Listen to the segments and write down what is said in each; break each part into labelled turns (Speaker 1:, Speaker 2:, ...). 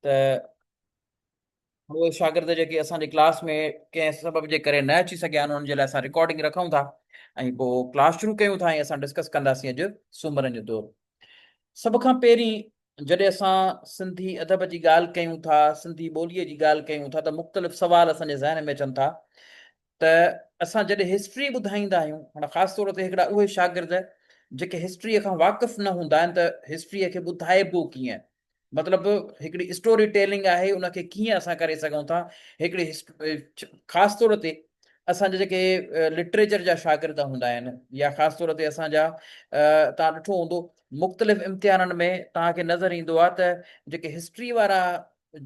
Speaker 1: ته اهي شاگرد جيڪي اسان جي ڪلاس ۾ ڪنهن سبب جي ڪري نه اچي سگهيا آهن، انهن جي لاء اسان رڪارڊنگ رکون ٿا ۽ پوء ڪلاس شروع ڪيون ٿا ۽ اسان ڊسڪس ڪنداسين اڄ سومرن جو دور. سڀ کان پهرين جڏهن اسان سنڌي ادب جي ڳالهه ڪيون ٿا، سنڌي ٻوليء جي ڳالهه ڪيون ٿا ته مختلف سوال اسان جي ذهن ۾ اچن ٿا ته اسان جڏهن هسٽري ٻڌائيندا آهيون، هاڻ خاص طور تي هڪڙا اهي شاگرد جيڪي هسٽريء کان واقف نه هوندا آهن ته هسٽريء کي ٻڌائبو ڪيئن، مطلب هڪڙي اسٽوري ٽيلنگ آهي ان کي ڪيئن اسان ڪري سگهون ٿا. هڪڙي خاص طور تي اسان جا جيڪي لٽريچر جا شاگرد هوندا آهن يا خاص طور تي اسان جا تان ڏٺو هوندو مختلف امتحانن ۾ توهان کي نظر ايندو آهي ته جيڪي هسٽري وارا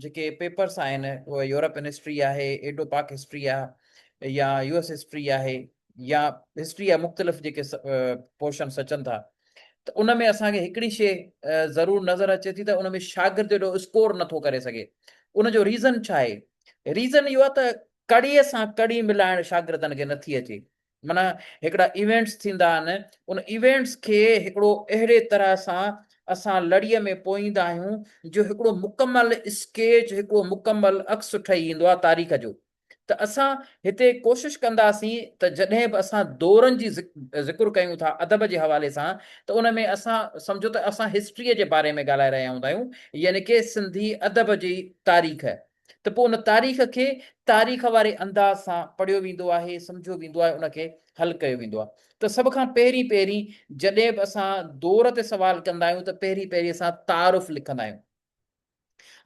Speaker 1: جيڪي پيپرس آهن، اهي يورپين هسٽري آهي، ايڊو پاڪ هسٽري آهي يا يو ايس هسٽري آهي يا هسٽري جا مختلف جيڪي پورشنس اچن ٿا ته ان ۾ اسان کي هڪڙي شيء ضرور نظر اچي ٿي ته ان ۾ شاگرد ايڏو اسڪور نٿو ڪري سگهي. ان جو ريزن ڇا آهي؟ ريزن اهو آهي ته ڪڙي سان ڪڙي ملائڻ شاگردن کي نٿي اچي. معنيٰ هڪڙا ايونٽس ٿيندا آهن، ان ايونٽس کي هڪڙو اهڙي طرح سان اسان لڙيء ۾ پوئيندا آهيون جو هڪڙو مڪمل اسڪيچ، هڪڙو مڪمل عڪس ٺهي ايندو آهي تاريخ جو. ته اسان هتي ڪوشش ڪنداسين ته جڏهن به اسان دورن جي ذڪر ڪيون ٿا ادب جي حوالي سان ته ان ۾ اسان سمجهو ته اسان هسٽريء جي باري ۾ ڳالهائي رهيا هوندا آهيون، يعني ڪي سنڌي ادب جي تاريخ، ته پوء ان تاريخ کي تاريخ واري انداز سان پڙهيو ويندو آهي، سمجهيو ويندو آهي، ان کي حل ڪيو ويندو آهي. ته سڀ کان پهرين پهرين جڏهن به اسان دور تي سوال ڪندا آهيون ته پهرين پهرين اسان تعارف لکندا آهيون.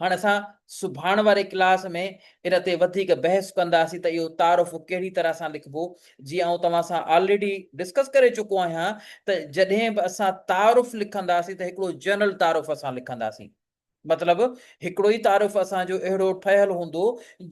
Speaker 1: هاڻ اسان سڀاڻ واري ڪلاس ۾ ان تي وڌيڪ بحث ڪنداسين ته اهو تعارف ڪهڙي طرح سان لکبو. جيئن آئون توهان سان آلريڊي ڊسڪس ڪري چڪو آهيان ته جڏهن به اسان تعارف لکنداسين ته هڪڙو جنرل تعارف اسان لکنداسين، مطلب هڪڙو ئي تعارف اسان جو اهڙو ٺهيل هوندو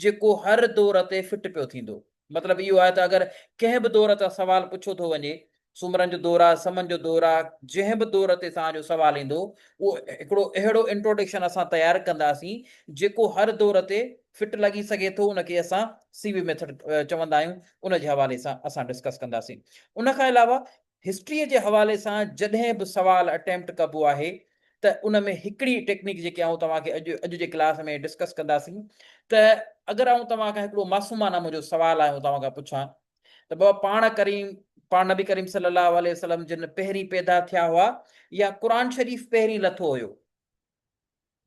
Speaker 1: جيڪو هر دور تي فٽ پيو ٿيندو. مطلب اهو آهي ته اگر ڪنهن به دور تان سوال پڇيو ٿو وڃي، سومرن جو دور آهي، سمن جو دور آهي، جنهن به دور تي توهان جو سوال ايندو، اهو هڪڙو اهڙو انٽروڊڪشن اسان تيار ڪنداسين، جيڪو هر دور تي فٽ لڳي سگهي ٿو، ان کي اسان سي وي ميٿڊ چوندا آهيون، ان جي حوالي سان اسان ڊسڪس ڪنداسين. ان کان علاوه هسٽريء جي حوالي سان جڏهن به سوال اٽيمپٽ ڪبو آهي ته ان ۾ هڪڙي ٽيڪنيڪ جيڪي آئون توهان کي اڄ اڄ جي ڪلاس ۾ ڊسڪس ڪنداسين ته اگر آئون توهان کان هڪڙو معصومانه منهنجو سوال آهي آئون توهان کان پڇان ته بابا پاڻ ڪريم پاڻ نبي ڪريم صلي الله عليه وسلم جن پهرين پيدا ٿيا هئا يا قرآن شريف پهرين لٿو هيو؟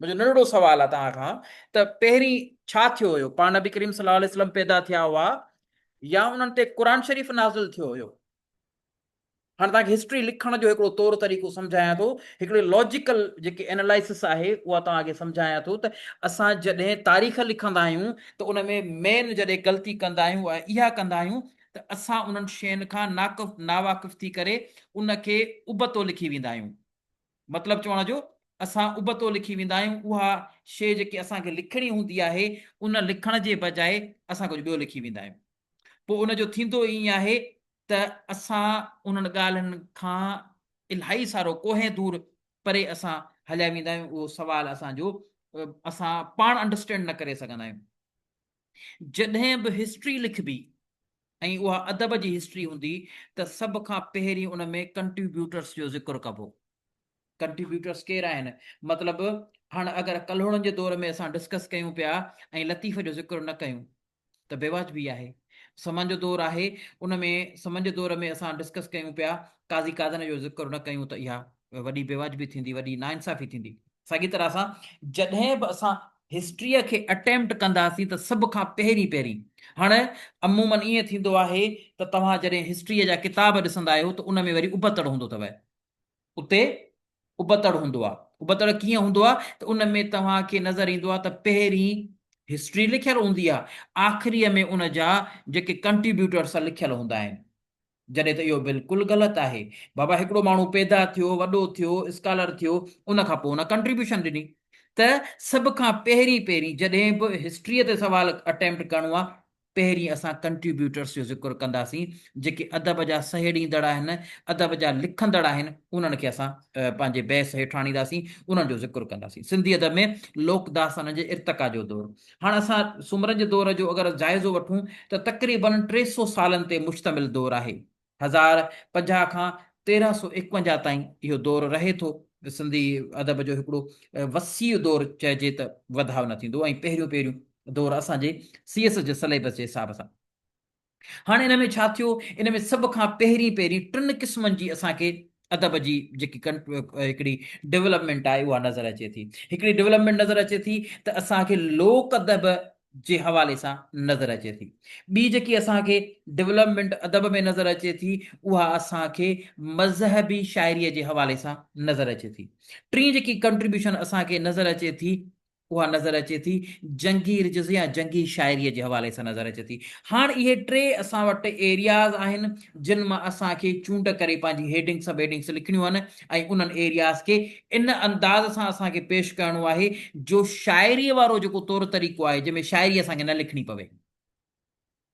Speaker 1: منهنجو ننڍڙو سوال آهي توهان کان ته پهرين ڇا ٿيو هيو؟ پاڻ نبي ڪريم صلي الله عليه وسلم پيدا ٿيا هئا يا انهن تي قرآن شريف نازل ٿيو هيو؟ هاڻي توهان کي هسٽري لکڻ جو هڪڙو طور طريقو سمجهايان ٿو، هڪڙي لاجيڪل جيڪي اينالائسس آهي اها توهان کي سمجهايان ٿو ته اسان جڏهن تاريخ لکندا آهيون ته ان ۾ مين جڏهن غلطي ڪندا آهيون اها اها ڪندا آهيون ته اسان انهن شين کان ناواقف ٿي ڪري ان کي ابتو لکي ويندا آهيون. مطلب چوڻ جو اسان ابتو لکي ويندا آهيون، اها شيء جيڪي اسان کي لکڻي هوندي آهي ان لکڻ جي بجاء اسان ڪجهه ٻيو لکي ويندا آهيون. پوء ان جو ٿيندو ائين آهي ته اسان انهن ڳالهين کان الاهي سارو ڪوهين دور پري اسان هليا ويندا آهيون، اهو سوال اسان جو اسان پاڻ انڊرسٽينڊ نه ڪري سگهندا آهيون. جڏهن به هسٽري لکبي ۽ اها ادب جي هسٽري هوندي ته سڀ کان پهرين ان ۾ ڪنٽريبيوٽرس جو ذڪر ڪبو. ڪنٽريبيوٽرس ڪير آهن؟ مطلب هاڻ اگر ڪلهوڙن جي دور ۾ اسان ڊسڪس ڪيون پيا ۽ لطيف جو ذڪر نه ڪيون ته بيواجبي آهي. سمن جو دور آهي ان ۾ سمن جي دور ۾ اسان ڊسڪس ڪيون پيا قاضي قاضن جو ذڪر نه ڪيون ته اها وڏي بيواجبي ٿيندي، وڏي ناانصافي ٿيندي. ساڳي طرح سان جڏهن به اسان هسٽريء کي اٽيمپٽ ڪنداسين ته سڀ کان پهرين پهرين هاڻ عموماً ائين ٿيندو آهي ته توهان جڏهن هسٽريء جا ڪتاب ڏسندا آهيو ته ان ۾ وري ابتڙ هوندو اٿو. اتي ابتڙ هوندو آهي. ابتڙ ڪيئن هوندو آهي ته ان ۾ توهان کي نظر ايندو آهي ته پهرين هسٽري لکيل هوندي آهي، آخريء ۾ ان جا جيڪي ڪنٽريبيوٽرس لکيل هوندا آهن. جڏهن ته اهو بلڪل غلط آهي. بابا هڪڙو ماڻهو پيدا ٿيو، وڏو ٿيو، اسڪالر ٿيو، ان کان پوء ان ڪنٽريبيوشن ڏني ته سڀ کان پهرين پهرين جڏهن به هسٽريء تي سوال اٽيمپٽ ڪرڻو آهي، پهرين اسان ڪنٽريبيوٽرس جو ذڪر ڪنداسين، جيڪي ادب جا سهيڙيندڙ آهن، ادب جا لکندڙ آهن، انهن کي اسان پنهنجي بحث هيٺ آڻينداسين، انهن جو ذڪر ڪنداسين. سنڌي ادب ۾ لوڪ داستانن جي ارتقا جو دور. هاڻ اسان سومرن جي دور جو اگر جائزو وٺون ته تقريباً 300 سالن تي مشتمل دور آهي. 1050 کان 1351 تائين اهو دور رهي ٿو. سنڌي ادب جو هڪڙو وسيع دور چئجي ته وڌاء نه ٿيندو ۽ پهريون پهريون دور اسان جي سي ايس ايس جي سليبس جي حساب سان. هاڻي ان ۾ ڇا ٿيو؟ ان ۾ سڀ کان پهرين پهرين ٽن قسمن جي اسان کي ادب جي جيڪي هڪڙي ڊولپمينٽ آهي اها نظر اچي ٿي. هڪڙي ڊولپمينٽ نظر اچي ٿي ته اسان کي لوڪ ادب جي حوالي سان نظر اچي ٿي. ٻي جيڪي اسان کي ڊولپمينٽ ادب ۾ نظر اچي ٿي اها اسان کي مذهبي شاعريء جي حوالي سان نظر اچي ٿي. ٽين جيڪي ڪنٽريبيوشن اسان کي نظر اچي ٿي اها نظر اچي ٿي جنگي رجز يا جنگي شاعريء جي حوالي سان نظر اچي ٿي. هاڻ اهي ٽي اسان وٽ ايرياز آهن جن مان اسان کي چونڊ ڪري پنهنجي هيڊنگ سب هيڊنگس لکڻيون آهن ۽ انهن ايرياز کي ان انداز سان اسان کي پيش ڪرڻو آهي جو شاعريء وارو جيڪو طور طريقو آهي جنهن ۾ شاعري اسان کي نه لکڻي پوي.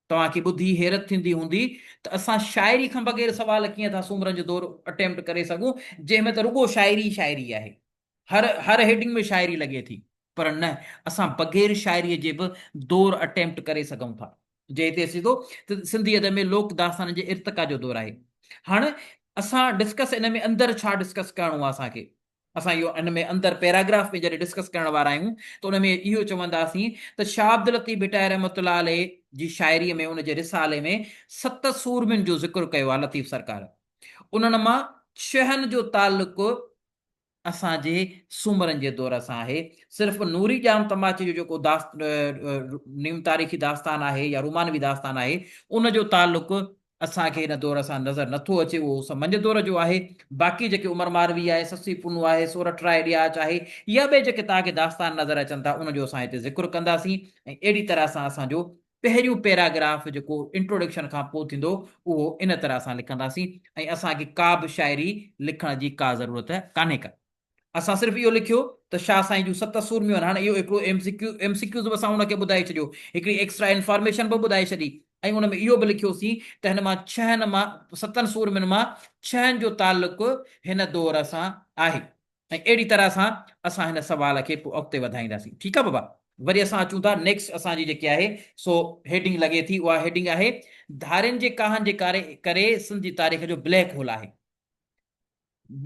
Speaker 1: توهان کي ٻڌي حيرت ٿيندي هوندي ته اسان شاعري کان بغير سوال ڪيئن ٿا سومرن جو دور اٽيمپٽ ڪري سگهون جنهن ۾ ته رڳو شاعري ئي شاعري آهي. هر هر هيڊنگ ۾ شاعري لڳي ٿي پر نه اسان بغير شاعري جي به دور اٽيمپٽ ڪري سگهون ٿا. جي هتي اچي ٿو ته سنڌي ادب ۾ لوڪ داستانن جي ارتقا جو دور آهي. هاڻ اسان ڊسڪس ان ۾ اندر ڇا ڊسڪس ڪرڻو آهي اسان کي؟ اسان اهو ان ۾ اندر پيراگراف ۾ جڏهن ڊسڪس ڪرڻ وارا آهيون ته ان ۾ اهو چونداسين ته شاهه عبداللطيف ڀٽائي رحمة الله عليه جي شاعريء ۾ ان جي رسالي ۾ ست سورمين جو ذڪر ڪيو آهي لطيف سرڪار. انهن مان ڇهن جو تعلق اسان جي سومرن جي دور سان آهي. صرف نوري ڄام تماچي جو جيڪو نيم تاريخي داستان آهي يا رومانوي داستان آهي ان جو تعلق اسان کي هن دور سان نظر نٿو اچي اهو سمن جي دور جو آهي. باقي جيڪي عمر ماروي آهي، سسئي پنهون آهي، سورٺ راء ڏياچ آهي يا ٻئي جيڪي توهان کي داستان نظر اچن ٿا ان جو اسان هتي ذڪر ڪنداسين ۽ اهڙي طرح سان اسان جو پهريون پيراگراف جيڪو انٽروڊڪشن کان پوء ٿيندو اهو ان طرح سان لکنداسين ۽ اسان کي ڪا به شاعري لکڻ جي ڪا ضرورت ڪانهي ڪا. اسان صرف اهو لکيو ته شاهه سائين جون ست سورميون آهن هاڻي اهو هڪڙو M C Q M C Qs به اسان ان کي ٻڌائي ڇڏيو هڪڙي ايڪسٽرا انفارميشن به ٻڌائي ڇڏي ۽ ان ۾ اهو به لکيوسين ته هن مان ڇهن مان ستن سورمين مان ڇهن جو تعلق هن دور سان آهي. ۽ اهڙي طرح سان اسان هن سوال کي پوء اڳتي وڌائينداسين ٺيڪ آ بابا وري اسان اچون ٿا نيڪسٽ اسان جي جيڪي آهي سو هيڊنگ لڳي ٿي اها هيڊنگ آهي ڌارين جي ڪاهن جي ڪاري ڪري سنڌ جي تاريخ جو بليڪ هول آهي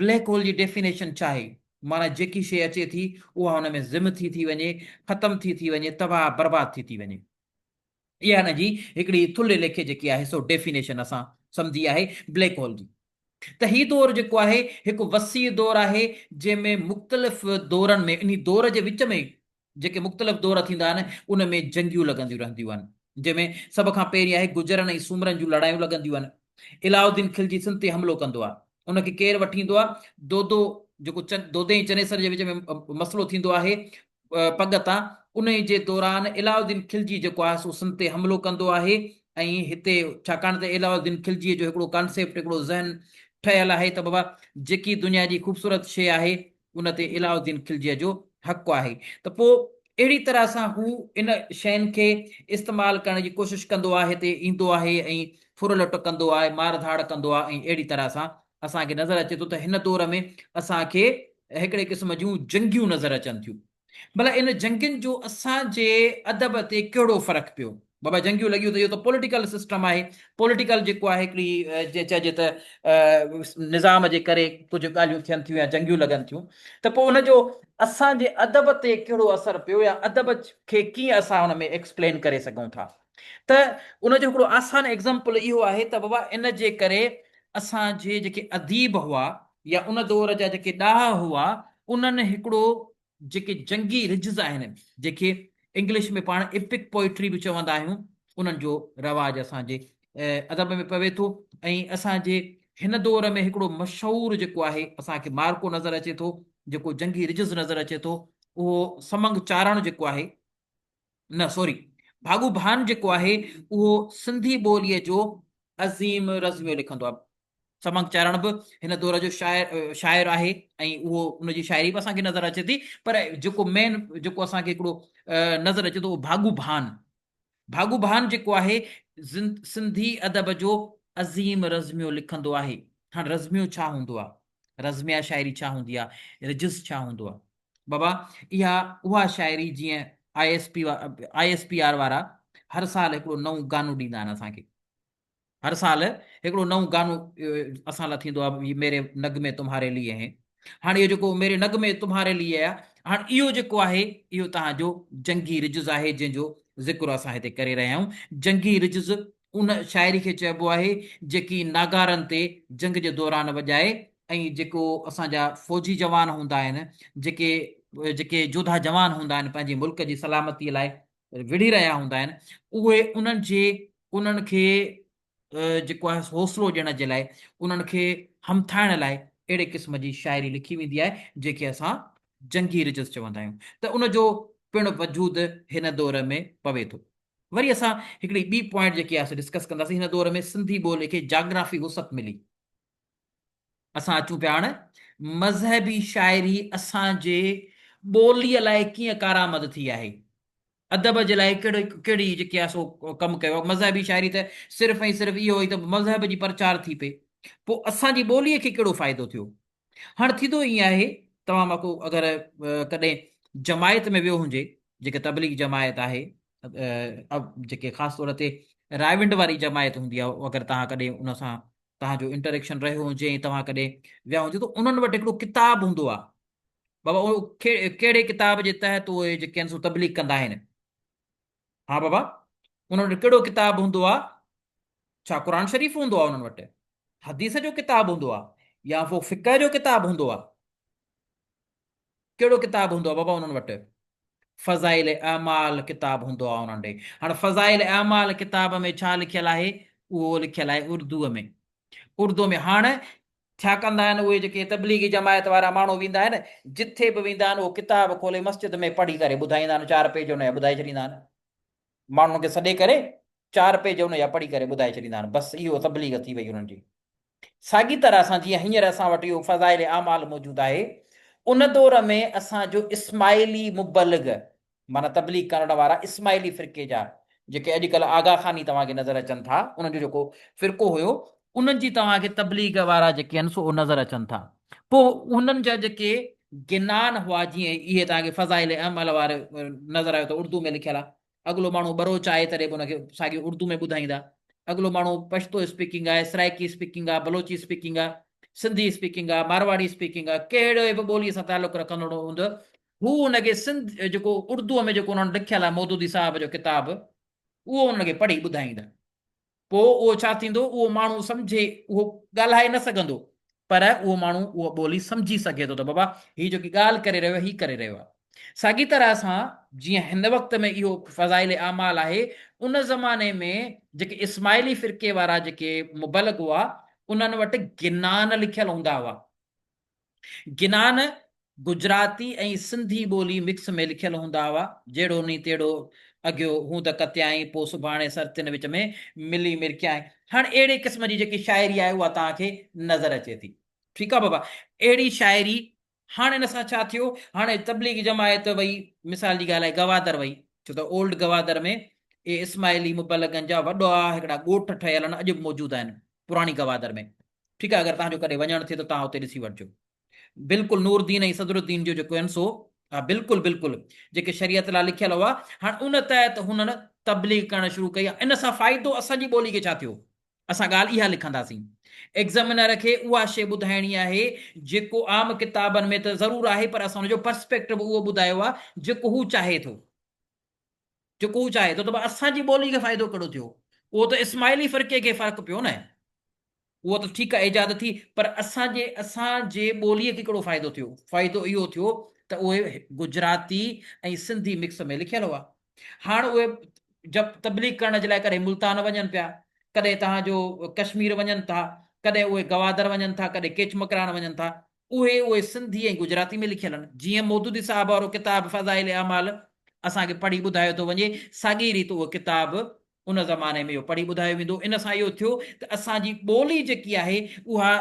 Speaker 1: بليڪ هول جي ڊيفينيشن ڇا آهي معنيٰ جيڪي شيء اچي ٿي اها ان ۾ ضم ٿي ٿي وڃي ختم ٿي ٿي وڃي تباهه برباد ٿي ٿي وڃي اها هن جي هڪڙي ٿلهي ليکي جيڪي آهي سو ڊيفينيشن اسان سمجهي آهي بليڪ هول جي ته هي دور جيڪو آهي هڪ وسيع دور آهي جنهن ۾ مختلف دورن ۾ انهي دور جي وچ ۾ جيڪي مختلف دور ٿيندا آهن ان ۾ جنگيون لڳنديون رهنديون آهن جنهن ۾ سڀ کان پهرين آهي گجرن ۽ سومرن جون لڙايون لڳنديون آهن علاء الدين خلجي سنڌ تي حملو ڪندو آهي ان کي ڪير وٺي ايندو آهي دودو جيڪو دودي ۽ چنيسر جي وچ ۾ مسئلو ٿيندو آهي پڳ تان، انهي جي دوران علاء الدين خلجي جيڪو آهي سو سنڌ تي حملو ڪندو آهي ۽ هتي ڇاڪاڻ ته علاء الدين خلجيء جو هڪڙو ڪانسيپٽ هڪڙو ذهن ٺهيل آهي ته بابا جيڪي دنيا جي خوبصورت شيء آهي ان تي علاء الدين خلجيء جو حق آهي ته پوء اهڙي طرح سان هو ان شين کي استعمال ڪرڻ جي ڪوشش ڪندو آهي هتي ايندو آهي ۽ ڦر لٽ ڪندو آهي مار ڌاڙ ڪندو آهي ۽ اهڙي طرح سان اسان کي نظر اچي ٿو ته هن دور ۾ اسان کي هڪڙي قسم جون جنگيون نظر اچن ٿيون. ڀلا ان جنگين جو اسان جي ادب تي ڪهڙو فرق پيو؟ بابا جنگيون لڳيون ته اهو ته پوليٽيڪل سسٽم آهي، پوليٽيڪل جيڪو آهي هڪڙي جيئن چئجي ته نظام جي ڪري ڪجهه ڳالهيون ٿين ٿيون يا جنگيون لڳن ٿيون ته پوء ان جو اسان جي ادب تي ڪهڙو اثر پيو يا ادب کي ڪيئن اسان ان ۾ ايڪسپلين ڪري سگهون ٿا؟ ته ان جو هڪڙو آسان ايگزامپل اهو آهي ته بابا ان جي ڪري اسان جي جيڪي اديب هئا يا ان دور جا جيڪي ڏاها هئا انهن هڪڙو جيڪي جنگي رجز آهن جيڪي انگلش ۾ پاڻ ايپڪ پوئٽري به چوندا آهيون انهن جو رواج اسان جي ادب ۾ پوي ٿو ۽ اسان جي هن دور ۾ هڪڙو مشهور جيڪو آهي اسان کي مارڪو نظر اچي ٿو جيڪو جنگي رجز نظر اچي ٿو اهو سمنگ چارڻ جيڪو آهي نه سوري ڀاڳو ڀان جيڪو آهي اهو سنڌي ٻوليء جو عظيم رزميو لکندو آهي. سمنگ چارڻ به هن دور جو شاعر شاعر آهي ۽ اهو ان جي شاعري به اسان کي نظر اچي ٿي پر جيڪو مين جيڪو اسان کي هڪڙو نظر اچي ٿو اهو ڀاڳو ڀان ڀاڳو ڀان جيڪو آهي سنڌي ادب جو عظيم رزميو لکندو آهي. هاڻ رزميو ڇا هوندو آهي؟ رزميا شاعري ڇا هوندي آهي؟ رجز ڇا هوندو آهي؟ بابا اها اها شاعري جيئن I S P I S P R وارا هر سال هڪڙو نئون گانو ڏيندا آهن اسان کي هر سال هڪڙو نئون گانو اسان لاء ٿيندو آهي ميري نغمي تمهاري ليي هين هاڻي اهو جيڪو ميري نغمي تمهاري ليي آهي، هاڻ اهو جيڪو آهي اهو توهان جو جنگي رجز آهي جنهن جو ذڪر اسان هتي ڪري رهيا آهيون. جنگي رجز ان شاعري کي چئبو آهي جيڪي ناگارن تي جنگ جي دوران وڄائي ۽ جيڪو اسان جا فوجي جوان هوندا آهن، جيڪي جيڪي جوڌا جوان هوندا آهن پنهنجي ملڪ جي سلامتي لاء وڙهي رهيا هوندا آهن، اهي انهن جي انهن کي جيڪو آهي حوصلو ڏيڻ جي لاء انهن کي همٿائڻ لاء اهڙي قسم جي شاعري لکي ويندي آهي جنهن کي اسان جنگي رجز چوندا آهيون ته ان جو پڻ وجود هن دور ۾ پوي ٿو. وري اسان هڪڙي ٻي پوائنٽ جيڪي آهي سو ڊسڪس ڪنداسين هن دور ۾ سنڌي ٻولي کي جاگرافي وسعت ملي. اسان اچون پيا هاڻ مذهبي شاعري اسان جي ٻوليء لاء ڪيئن ڪارآمد ٿي آهي، ادب جي لاء ڪهڙو ڪهڙي جيڪي آهي سو ڪم ڪيو آهي. مذهبي شاعري ته صرف ۽ صرف اهو هئي ته مذهب جي پرچار ٿي پئي، پوء اسان جي ٻوليء کي ڪهڙو فائدو ٿيو؟ هاڻ ٿيندو ائين آهي، توهان مان ڪو اگر ڪڏهن جماعت ۾ ويو هجي، جيڪا تبليغ جماعت آهي، جيڪي خاص طور تي رائيونڊ واري جماعت هوندي آهي، اگر توهان ڪڏهن ان سان توهان جو انٽريڪشن رهيو هجي ۽ توهان ڪڏهن ويا هجو ته انهن وٽ هڪڙو ڪتاب هوندو آهي بابا اهو ڪهڙي ڪتاب جي تحت اهي جيڪي آهن سو تبليغ ڪندا آهن ها بابا انهن وٽ ڪهڙو ڪتاب هوندو آهي ڇا قرآن شريف هوندو آهي انهن وٽ حديث جو ڪتاب هوندو آهي يا پوء فقه جو ڪتاب هوندو آهي ڪهڙو ڪتاب هوندو آهي بابا انهن وٽ؟ فضائل اعمال ڪتاب هوندو آهي انهن ڏي. هاڻ فضائل اعمال ڪتاب ۾ ڇا لکيل آهي؟ اهو لکيل آهي اردوء ۾. اردوء ۾ هاڻ ڇا ڪندا آهن اهي جيڪي تبليغي جماعت وارا ماڻهو ويندا آهن، جٿي به ويندا آهن اهو ڪتاب کولي مسجد ۾ پڙهي ڪري ٻڌائيندا آهن، چار پيج ان جا ٻڌائي ڇڏيندا آهن. ماڻهن کي سڏي ڪري چار پيج ان جا پڙهي ڪري ٻڌائي ڇڏيندا آهن. بس اهو تبليغ ٿي وئي انهن جي. ساڳي طرح سان جيئن هينئر اسان وٽ اهو فضائل اعمال موجود آهي، ان دور ۾ اسان جو اسماعيلي مبلغ معنيٰ تبليغ ڪرڻ وارا اسماعيلي فرقي جا جيڪي اڄڪلهه آغا خاني توهان کي نظر اچن ٿا، انهن جو جيڪو فرقو هيو، انهن جي توهان کي تبليغ وارا جيڪي آهن سو نظر اچن ٿا. پوء انهن جا جيڪي گنان هئا جيئن اهي توهان کي فضائل اعمال واري نظر آيو ته اردو ۾ لکيل آهي، اڳلو ماڻهو ٻروچ آهي تڏهن به ان کي ساڳيو اردو ۾ ٻڌائيندا. اڳلو ماڻهو پشتو اسپيڪنگ آهي، سرائيڪي اسپيڪنگ آهي، بلوچي اسپيڪنگ آهي، سنڌي اسپيڪنگ آهي، مارواڙي اسپيڪنگ آهي، ڪهڙي به ٻوليء سان تعلق رکندڙ هوندو هو ان کي سنڌ جيڪو اردوء ۾ جيڪو انهن لکيل آهي مودودي صاحب جو ڪتاب اهو انهن کي پڙهي ٻڌائيندا. پوء اهو ڇا ٿيندو، اهو ماڻهو سمجهي، اهو ڳالهائي نه سگهندو، پر اهو ماڻهو اها ٻولي سمجهي سگهي ٿو ته بابا هي جيڪي ڳالهه ڪري رهيو آهي، هي ڪري رهيو آهي. ساڳي طرح سان جيئن هن وقت ۾ اهو فضائل اعمال آهي، ان زماني ۾ جيڪي اسماعيلي فرقي وارا جيڪي مبلغ هئا، انهن وٽ گنان لکيل هوندا هئا. گنان گجراتي ۽ سنڌي ٻولي مڪس ۾ لکيل هوندا هئا، جهڙو ني تهڙو اگهيو، هوند ڪتيائين، پوء سڀاڻي سرتين وچ ۾ ملي مرڪيائين. هاڻ اهڙي قسم جي جيڪي شاعري آهي اها توهان کي نظر اچي ٿي. ٺيڪ آهي بابا اهڙي شاعري هاڻ ان سان ڇا ٿيو، هاڻي تبليغي جماعت وئي، مثال جي ڳالهه آهي گوادر وئي، ڇو ته اولڊ گوادر ۾ اهي اسماعيلي مبلغن جا وڏا هڪڙا ڳوٺ ٺهيل آهن اڄ به موجود آهن پراڻي گوادر ۾. ٺيڪ آهي اگر توهان جو ڪڏهن وڃڻ ٿئي ته توهان اتي ڏسي وٺجو. بلڪل نور الدين ۽ صدر الدين جو جيڪو آهن سو ها بلڪل بلڪل جيڪي شريعت لاء لکيل هئا هاڻ ان تحت هنن تبليغ ڪرڻ شروع ڪئي ان سان فائدو اسان جي ٻولي کي ڇا ٿيو اسان ڳالهه اها لکنداسين ايگزامينر کي اها شيء ٻڌائڻي آهي جيڪو عام ڪتابن ۾ ته ضرور آهي پر اسان ان جو پرسپيڪٽو به اهو ٻڌايو آهي جيڪو هو چاهي ٿو جيڪو هو چاهي ٿو ته اسان جي ٻولي کي فائدو ڪهڙو ٿيو اهو ته اسماعيلي فرقي کي فرق پيو نه اهو ته ٺيڪ آهي ايجاد ٿي پر اسان جي اسان جي ٻوليء کي ڪهڙو فائدو ٿيو؟ فائدو اهو ٿيو ته اهي گجراتي ۽ سنڌي مڪس ۾ لکيل هئا. هاڻ اهي جب تبليغ ڪرڻ جي لاء ڪڏهن ملتان وڃن پيا، ڪڏهن توهان جو ڪشمير وڃن ٿا، ڪڏهن اهي گوادر وڃن ٿا، ڪڏهن ڪيچ مڪران وڃن ٿا، اهي اهي سنڌي ۽ گجراتي ۾ لکيل آهن. جيئن مودودي صاحب وارو ڪتاب فضائل اعمال اسان کي پڙهي ٻڌايو ٿو وڃي، ساڳي ريت اهو ڪتاب ان زماني ۾ اهو پڙهي ٻڌايو ويندو. ان سان اهو ٿيو ته اسان جي ٻولي جيڪي آهي اها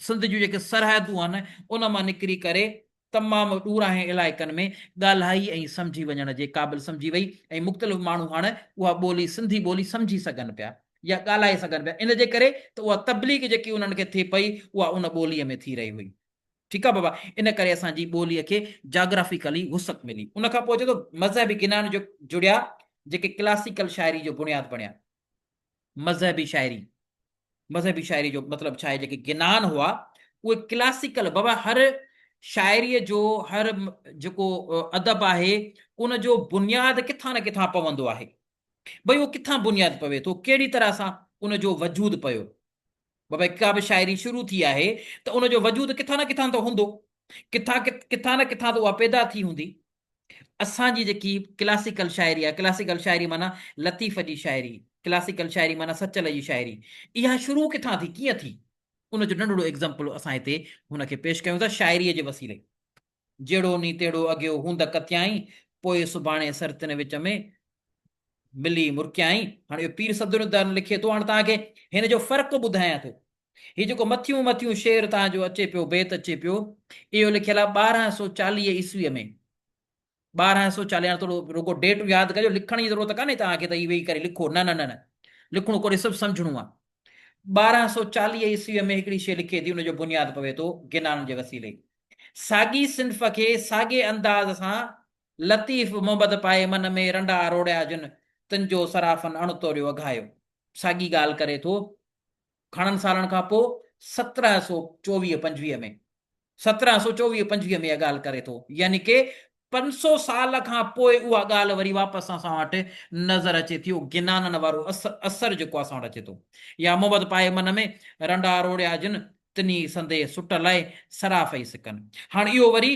Speaker 1: سنڌ جون جيڪي سرحدون آهن ان مان نڪري ڪري تمام ڏورانهين علائقن ۾ ڳالهائي ۽ سمجهي وڃڻ جي قابل سمجهي وئي ۽ مختلف ماڻهو هاڻ اها ٻولي سنڌي ٻولي سمجهي سگهن پيا يا ڳالهائي سگهن پيا ان جي ڪري ته اها تبليغ جيڪي انهن کي ٿئي پئي اها ان ٻوليء ۾ ٿي رهي هئي. ٺيڪ آ بابا ان ڪري اسان جي ٻوليء کي جاگرافيڪلي وسعت ملي. ان کان پوء اچي ٿو مذهبي گنان جو جڙيا جيڪي ڪلاسيڪل شاعري جو بنياد بڻيا. مذهبي شاعري، مذهبي شاعري جو مطلب ڇا آهي جيڪي گنان هئا اهي ڪلاسيڪل بابا هر شاعريء جو هر جيڪو ادب آهي ان جو بنياد ڪٿان نه ڪٿان پوندو آهي. ڀئي اهو ڪٿان بنياد پوي ٿو، ڪهڙي طرح سان ان جو وجود پيو. بابا ڪا به شاعري شروع ٿي آهي ته ان جو وجود ڪٿان نه ڪٿان ته هوندو، ڪٿان ڪٿان نه ڪٿان ته اها پيدا ٿي هوندي. اسان جي جيڪي ڪلاسيڪل شاعري آهي، ڪلاسيڪل شاعري معنيٰ لطيف جي شاعري، ڪلاسيڪل شاعري معنيٰ سچل جي شاعري، اها شروع ڪٿان ٿي، ڪيئن ٿي؟ ان جو ننڍڙو ايگزامپل اسان هتي هن کي پيش ڪيون ٿا شاعريء جي وسيلي. جهڙو ني تهڙو اگهيو هوند ڪتيائين، پوء سڀاڻي سرتين وچ ۾ ملي مرڪيائين. هاڻي اهو پير صدرالدين لکي ٿو. هاڻي توهان کي هن جو فرق ٻڌايان ٿو. هي جيڪو مٿيون مٿيون شعر توهان جو اچي پيو، بيت اچي پيو، اهو لکيل آهي 1240 عيسويء ۾. 1240 هاڻي ٿورو رڳو ڊيٽ ياد ڪجو، لکڻ جي ضرورت ڪانهي توهان کي ته هي ويهي ڪري لکو، نه نه نه نه، لکڻو ڪونهي، صرف سمجهڻو آهي. 1240 عيسويء ۾ هڪڙي شيء لکي ٿي، ان جو بنياد پوي ٿو گنان جي وسيلي. ساڳي صنف کي ساڳئي انداز سان لطيف محبت پائي من ۾ رنڊا روڙيا جن، تن جو صرافن اڻ توريو اگهايو. ساڳي ڳالهه ڪري ٿو گهڻن سالن کان پوء 1724 25 ۾. 1724 25 ۾ اها ڳالهه ڪري ٿو يعني ڪي 500 سال کان پوء اها ڳالهه وري واپس اسان وٽ نظر اچي ٿي اهو گنانن وارو اثر جيڪو اسان وٽ اچي ٿو يا محبت پائي من ۾ رنڊا روڙيا جن تني سندي سٽ لاء صراف ئي سڪن هاڻ اهو وري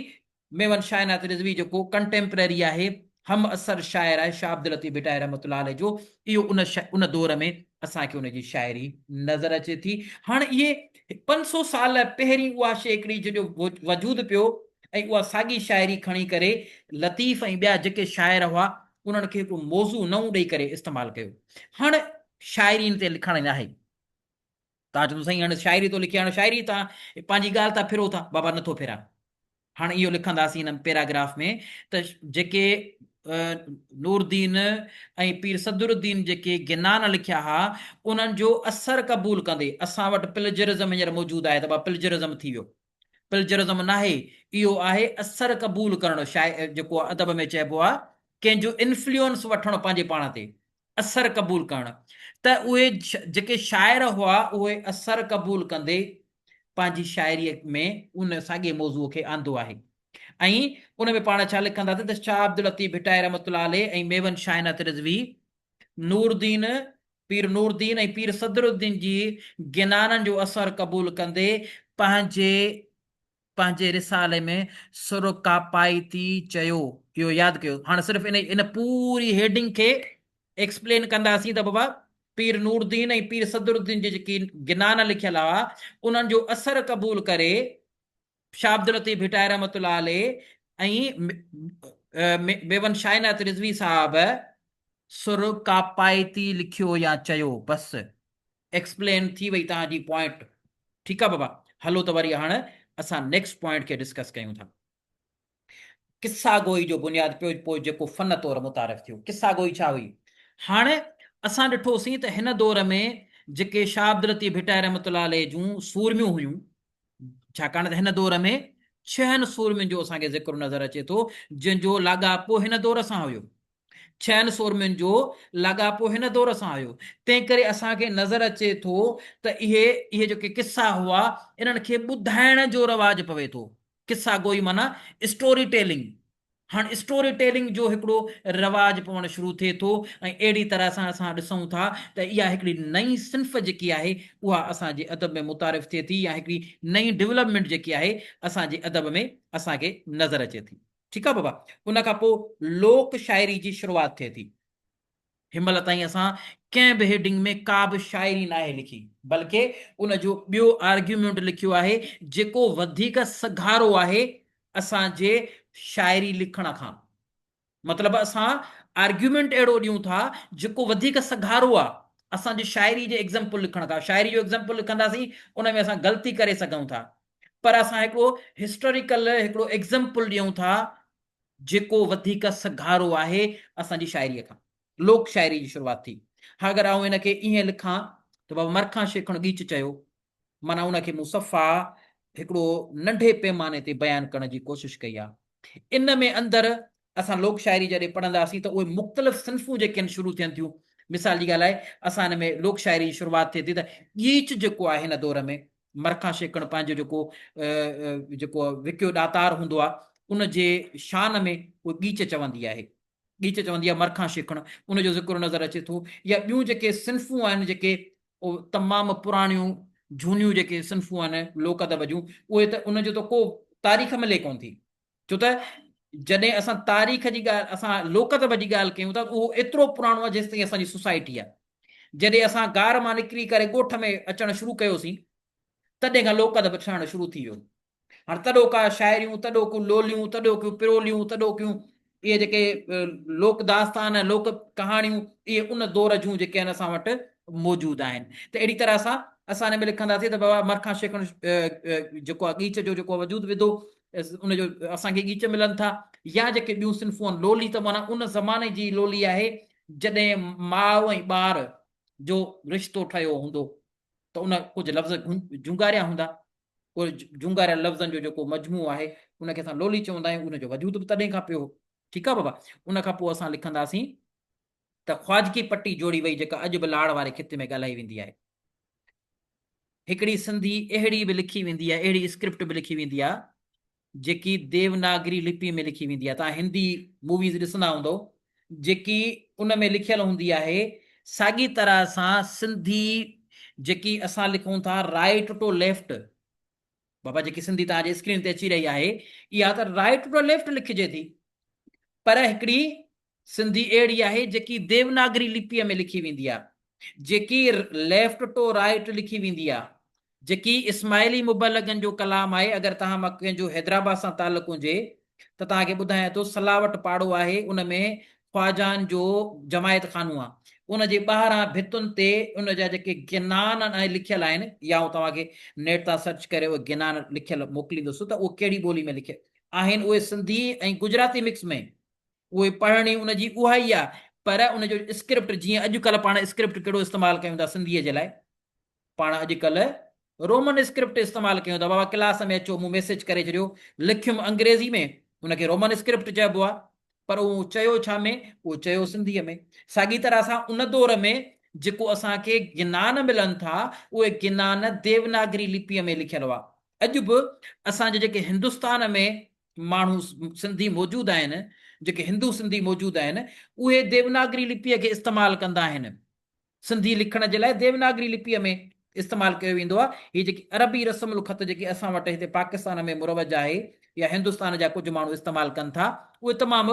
Speaker 1: ميون شائنات رضوي جيڪو ڪنٽيمپرري آهي، هم عصر شاعر آهي شاهه عبداللطيف ڀٽائي رحمة الله عليه جو، اهو ان ان دور ۾ اسان کي ان جي شاعري نظر اچي ٿي. هاڻ اهي 500 سال پهرين اها شيء هڪڙي جنهن جو وجود پيو ۽ اها ساڳي شاعري کڻي ڪري لطيف ۽ ٻيا جيڪي شاعر هئا انهن کي هڪڙو موضوع نئون ڏئي ڪري استعمال ڪيو. هاڻ شاعري ان تي لکڻ ناهي. توهان چوندو سائين هاڻي شاعري ٿو لکي هاڻي شاعري تان پنهنجي ڳالهه تان ڦرو ٿا بابا نٿو ڦران هاڻي اهو لکنداسين هن پيراگراف ۾ ته جيڪي نوردين ۽ پير صدر الدين جيڪي گنان لکيا ها انهن جو اثر قبول ڪندي اسان وٽ پلجرزم هينئر موجود آهي ته بابا پلجرزم ٿي ويو پلجرزم ناهي اهو آهي اثر قبول ڪرڻ شاعر جيڪو ادب ۾ چئبو آهي ڪنهن جو انفلوئنس وٺڻ پنهنجي پاڻ تي اثر قبول ڪرڻ ته اهي جيڪي شاعر هئا اهي اثر قبول ڪندي پنهنجي شاعريء ۾ ان ساڳئي موضوع کي آندو آهي ۽ ان ۾ پاڻ ڇا لکنداسين ته شاهه عبداللطيف ڀٽائي رحمة الله عليه ۽ ميون شاهنات رضوي نوردين پير نوردين ۽ پير صدرالدين جي گنانن جو اثر قبول ڪندي پنهنجي پنهنجي رسالي ۾ سر ڪاپائتي چيو. اهو ياد ڪيو. هاڻ صرف ان ان پوري هيڊنگ کي ايڪسپلين ڪنداسين ته بابا پير نوردين ۽ پير صدرالدين جي جيڪي گنان لکيل هئا انهن جو اثر قبول ڪري شاهه عبداللطيف ڀٽائي رحمة الله عليه ۽ ميون شاهنات رضوي صاحب سر ڪاپائتي لکيو يا چيو بس. ايڪسپلين ٿي وئي توهان جي پوائنٽ ٺيڪ آ بابا هلو ته وري هاڻ اسان نيڪسٽ پوائنٽ کي ڊسڪس ڪيون ٿا قصا گوئي جو بنياد پيو پوء جيڪو فن طور متعارف ٿيو قصا گوئي ڇا هئي هاڻ اسان ڏٺوسين ته هن دور ۾ جيڪي شاهه عبداللطيف ڀٽائي رحمت الله عليه جون سورميون هيون ڇاڪاڻ ته هن دور ۾ ڇهن سورمين جو اسان کي ذڪر نظر اچي ٿو جن جو لاڳاپو هن دور سان هيو ڇهن سورمين جو لاڳاپو هن دور سان هيو، تنهن ڪري اسان کي نظر اچي ٿو ته اهي اهي جيڪي قصا هئا، انهن کي ٻڌائڻ جو رواج پوي ٿو. قصا گوئي معنيٰ اسٽوري ٽيلنگ. هاڻ اسٽوري ٽيلنگ جو هڪڙو رواج پوڻ شروع ٿئي ٿو ۽ اهڙي طرح سان اسان ڏسون ٿا ته اها هڪڙي نئين صنف جيڪي آهي اها اسان جي ادب ۾ متعارف ٿئي ٿي يا هڪڙي نئين ڊولپمينٽ جيڪي آهي اسان جي ادب ۾ اسان کي نظر اچي ٿي. ٺيڪ آ بابا ان کان پوء لوڪ شاعري جي شروعات ٿئي ٿي. هن مهل تائين اسان ڪنهن به هيڊنگ ۾ ڪا به شاعري ناهي لکي بلڪه ان جو ٻيو آرگيومينٽ لکيو آهي جيڪو وڌيڪ سگهارو آهي اسان جي شاعري لکڻ کان. مطلب اسان آرگيومينٽ اهڙو ڏيون ٿا جيڪو وڌيڪ سگهارو آ اسان جي شاعري جي ايگزامپل لکڻ کان. شاعري جو ايگزامپل لکنداسين ان ۾ اسان غلطي ڪري سگهون ٿا. پر اسان هڪڙو هسٽاريڪل هڪڙو ايگزامپل ڏيون ٿا جيڪو وڌيڪ سگهارو آهي اسان جي شاعريء کان. لوڪ شاعري جي شروعات ٿي. ها اگر آئون ان کي ائين لکان ته بابا مرکان شيخڻ ڳيچ چيو معنيٰ ان کي مون صفا هڪڙو ننڍي پيماني تي بيان ڪرڻ جي ڪوشش ڪئي آهي. ان ۾ اندر اسان لوڪ شاعري جڏهن پڙهنداسين ته اهي مختلف صنفون جيڪي آهن شروع ٿين ٿيون. مثال جي ڳالهه آهي اسان ان ۾ لوڪ شاعري جي شروعات ٿئي ٿي ته ڳيچ جيڪو آهي هن دور ۾ مرکان شيخڻ پنهنجو جيڪو جيڪو وڪيو ڏاتار هوندو آهي ان جي شان ۾ اهو ڳيچ چوندي آهي. ڳيچ چوندي آهي مرکان شيخڻ ان جو ذڪر نظر اچي ٿو يا ٻيون جيڪي صنفون آهن جيڪي تمام پراڻيون جهونيون جيڪي صنفون آهن لوڪ ادب جون اهي ته ان جو ته ڪو تاريخ ملي ڪونه ٿي ڇو ته جڏهن اسان تاريخ جي ڳالهه اسان لوڪ ادب جي ڳالهه ڪيون ٿا ته اهو ايترو پراڻو آهي جيستائين اسان جي سوسائٽي آهي. جڏهن اسان غار مان نڪري ڪري ڳوٺ ۾ اچڻ شروع ڪيوسين تڏهن کان لوڪ ادب ٺهڻ شروع ٿي ويو. هاڻ تڏوڪا شاعريون، تڏوڪيون لوليون، تڏوڪيون پروليون، تڏوڪيون اهي جيڪي لوڪ داستان، لوڪ ڪهاڻيون اهي ان دور جون جيڪي آهن اسان وٽ موجود آهن ته اهڙي طرح سان اسان ان ۾ لکنداسين ته بابا مرکان شيخڻ جيڪو آهي ڳيچ جو جيڪو وجود وڌو ان جو اسان کي ڳيچ ملن ٿا يا جيڪي ٻيون صنفون آهن لولي ته معنيٰ ان زماني جي لولي آهي جڏهن ماء ۽ ٻار جو رشتو ٺهيو هوندو ته ان ڪجهه لفظ جهونگاريا هوندا اهي جهونگاريل لفظن جو جيڪو مجموعو آهي ان کي اسان لولي چوندا آهيون ان جو وجود به تڏهن کان پيو هو ٺيڪ آهي بابا ان کان پوء اسان لکنداسين ته خواجگي پٽي جوڙي وئي جيڪا اڄ به لاڙ واري خطي ۾ ڳالهائي ويندي آهي. هڪڙي سنڌي اهڙي به لکي ويندي آهي، اهڙي اسڪرپٽ به لکي ويندي آهي جيڪي ديوناگري لپي ۾ لکي ويندي آهي. توهان هندي موويز ڏسندا هوندؤ جيڪي ان ۾ لکيل هوندي آهي. ساڳي طرح سان سنڌي جيڪي اسان لکون ٿا رائيٽ ٽو ليفٽ بابا جيڪي سنڌي توهان جي اسڪرين تي اچي رهي آهي اها ته رائيٽ ٽو ليفٽ لکجي ٿي پر هڪڙي سنڌي اهڙي آهي جيڪي ديوناگري لپيء ۾ لکي ويندي آهي جيڪي ليفٽ ٽو رائيٽ لکي ويندي آهي جيڪي اسماعيلي مبلغن جو ڪلام آهي اگر توهان مان ڪنهن جو حيدرآباد سان تعلق هجي ته توهان کي ٻڌايان ٿو سلاوٽ پاڙو آهي ان ۾ خواجان جو جماعت خانو آهي ان جي ٻاهران ڀتن تي ان جا جيڪي گنان ۽ لکيل آهن يا آئون توهان کي نيٽ تان سرچ ڪري اهي گنان لکيل موڪليندس ته اهي ڪهڙي ٻولي ۾ لکيل آهن اهي سنڌي ۽ گجراتي مڪس ۾ اهي پڙهڻي ان جي اها ئي آهي پر ان جو اسڪرپٽ جيئن اڄڪلهه پاڻ اسڪرپٽ ڪهڙو استعمال ڪيون ٿا سنڌيء جي لاء پاڻ اڄڪلهه رومن اسڪرپٽ استعمال ڪيون ٿا بابا ڪلاس ۾ اچو مون ميسيج ڪري ڇڏيو لکيم انگريزي ۾ ان کي رومن اسڪرپٽ چئبو آهي پر اهو چيو ڇا ۾ اهو چيو سنڌيء ۾ ساڳي طرح سان ان دور ۾ جيڪو اسان کي گنان ملن ٿا اهي گنان ديوناگري لپيء ۾ لکيل هئا اڄ به اسان جي جيڪي هندستان ۾ ماڻهو سنڌي موجود آهن جيڪي هندو سنڌي موجود آهن اهي ديوناگري لپيء کي استعمال ڪندا آهن سنڌي لکڻ جي لاء ديوناگري لپيء ۾ استعمال ڪيو ويندو آهي. هي جيڪي عربي رسم الخط جيڪي اسان وٽ هتي پاڪستان ۾ مروج آهي يا هندستان جا ڪجهه ماڻهو استعمال ڪن ٿا اهي تمام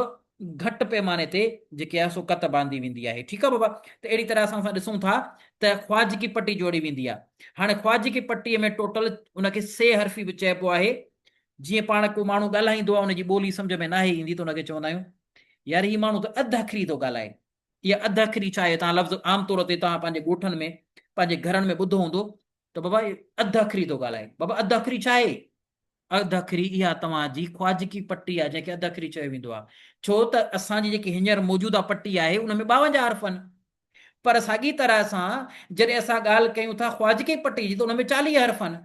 Speaker 1: گهٽ پيماني تي جيڪي آهي سو ڪتب آندي ويندي آهي. ٺيڪ آهي بابا ته اهڙي طرح اسان اسان ڏسون ٿا ته خواجگي پٽي جوڙي ويندي آهي. هاڻي خواجگي پٽي ۾ ٽوٽل ان کي سي حرفي به چئبو آهي. جيئن پاڻ ڪو ماڻهو ڳالهائيندو آهي ان جي ٻولي سمجهه ۾ ناهي ايندي ته ان کي چوندا آهيون يار هي ماڻهو ته اڌ اکري ٿو ڳالهائي. اها اڌ اکري ڇا آهي؟ توهان لفظ عام طور تي توهان پنهنجي ڳوٺن ۾ پنهنجي گهرن ۾ ٻڌو هوندو ته بابا هي اڌ اکري ٿو ڳالهائي. بابا اڌ اکري ڇا آهي؟ اڌ اکري اها توهان جي خواجگي پٽي آهي جنهن کي اڌ اکري چيو ويندو آهي. ڇو ته اسان جي جيڪي هينئر موجوده پٽي آهي ان ۾ 52 حرف آهن. پر ساڳي طرح سان جڏهن اسان ڳالهه ڪيون ٿا خواجگي پٽي جي ته ان ۾ 40 حرف آهن.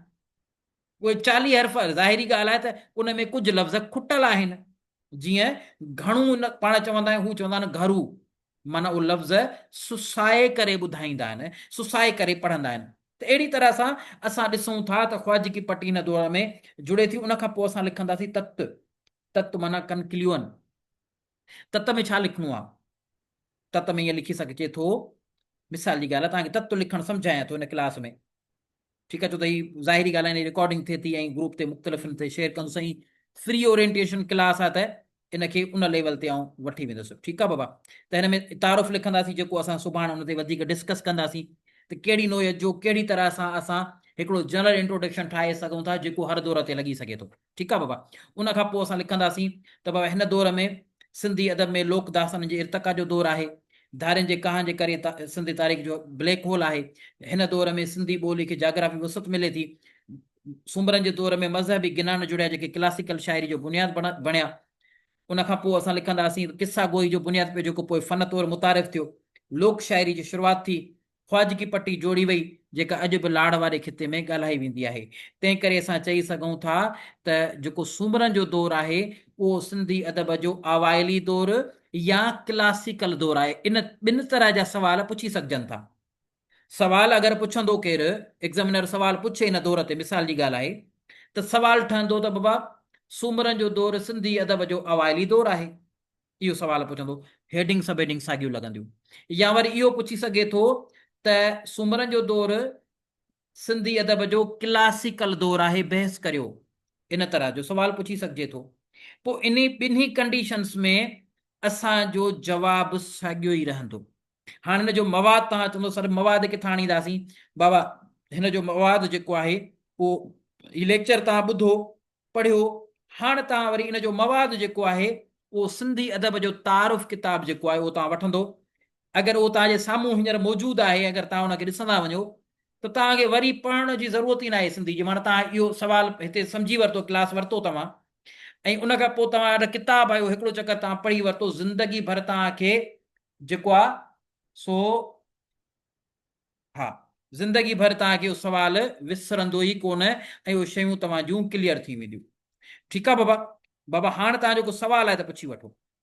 Speaker 1: اهي 40 حرف ظاهري ڳالهه آهي ته ان ۾ ڪجهه لفظ کٽل آهن جيئن گهڻو نه پاڻ چوندا آهيون هو چوندا آهن گهرو معنيٰ اهو لفظ سسائي ڪري ٻڌائيندا آهن سسائي ڪري پڙهندا آهن ته اهڙي طرح سان اسان ڏسون ٿا ته خواجگي پٽي هن دور ۾ جڙي ٿي ان کان پوء اسان لکنداسين تت تت معنيٰ ڪنڪليون تت ۾ ڇا لکڻو آهي تت ۾ ائين لکي سگهجي ٿو مثال جي ڳالهه آهي توهان کي تت لکڻ سمجهايان ٿو هن ڪلاس ۾ ٺيڪ آ ڇو ته هي ظاهري ڳالهه آهي رڪارڊنگ ٿئي ٿي ۽ گروپ تي مختلف ان تي شيئر ڪندس ۽ فري اورينٽيشن ڪلاس آ ته ان کي ان ليول تي آئون وٺي ويندس ٺيڪ آ بابا ته هن ۾ تعارف لکنداسين جيڪو اسان سڀاڻ ان تي وڌيڪ ڊسڪس ڪنداسين ته ڪهڙي نوعيت جو ڪهڙي طرح سان اسان هڪڙو جنرل انٽروڊڪشن ٺاهي سگهون ٿا جيڪو هر دور تي لڳي سگهي ٿو ٺيڪ آ بابا ان کان پوء اسان لکنداسين ته بابا هن دور ۾ سنڌي ادب ۾ لوڪ داستانن جي ارتقا جو دور آهي. ڌارين جي ڪاهن جي ڪري سنڌي تاريخ جو بليڪ هول آهي. هن دور ۾ سنڌي ٻولي کي جاگرافي وسعت ملي ٿي. سومرن جي دور ۾ مذهبي گنان جڙيا جيڪي ڪلاسيڪل شاعري جو بنياد بڻيا. ان کان پوء اسان لکنداسين ته قصا گوئي جو بنياد پيو جيڪو پوء فن طور متعارف ٿيو. لوڪ شاعري جي شروعات ٿي. خواجگي پٽي جوڙي وئي، جيڪا اڄ به لاڙ واري خطي ۾ ڳالهائي ويندي آهي. تنهن ڪري اسان چئي سگهون ٿا ته جيڪو سومرن جو دور آهي، اهو سنڌي ادب جو اوائلي دور يا ڪلاسيڪل دور آهي. ان ٻن طرح جا سوال پڇي سگهجن ٿا. سوال اگر پڇندو ڪير، ايگزامينر سوال پڇي ان دور تي، مثال جي ڳالهه آهي ته سوال ٺهندو ته بابا سومرن جو دور سنڌي ادب جو اوائلي دور آهي. اهو سوال پڇندو، هيڊنگ سب هيڊنگ ساڳيون لڳنديون. يا وري اهو پڇي سگهي ٿو ته سومرن جو دور سنڌي ادب جو ڪلاسيڪل دور آهي، بحث ڪريو. ان طرح جو سوال پڇي سگهجي ٿو. پوء انهي ٻنهي ڪنڊيشنز ۾ اسان جو جواب ساڳيو ئي رهندو. هاڻ هن جو مواد توهان چوندو سر مواد ڪٿان آڻينداسين؟ بابا هن جو مواد جيڪو آهي اهو هي ليڪچر توهان ٻڌو، پڙهيو، هاڻ توهان وري ان جو مواد جيڪو آهي اهو سنڌي ادب جو تعارف ڪتاب جيڪو آهي اهو توهان وٺندو. اگر اهو توهان جي سامهون هينئر موجود آهي اگر توهان ان کي ڏسندا وڃو ته توهان کي وري پڙهڻ جي ضرورت ئي ناهي سنڌي جي معنيٰ توهان اهو سوال هتي سمجهي ورتو ڪلاس ورتو توهان ۽ ان کان پوء توهان وٽ ڪتاب آيو هڪڙو چڪر توهان پڙهي ورتو زندگي ڀر توهان کي جيڪو آ سو ها زندگي ڀر توهان کي اهو سوال وسرندو ئي ڪونه ۽ اهي شيون توهان جون ڪليئر ٿي وينديون. ٺيڪ آ بابا. بابا هاڻ توهان جو ڪو سوال آهي ته پڇي وٺو.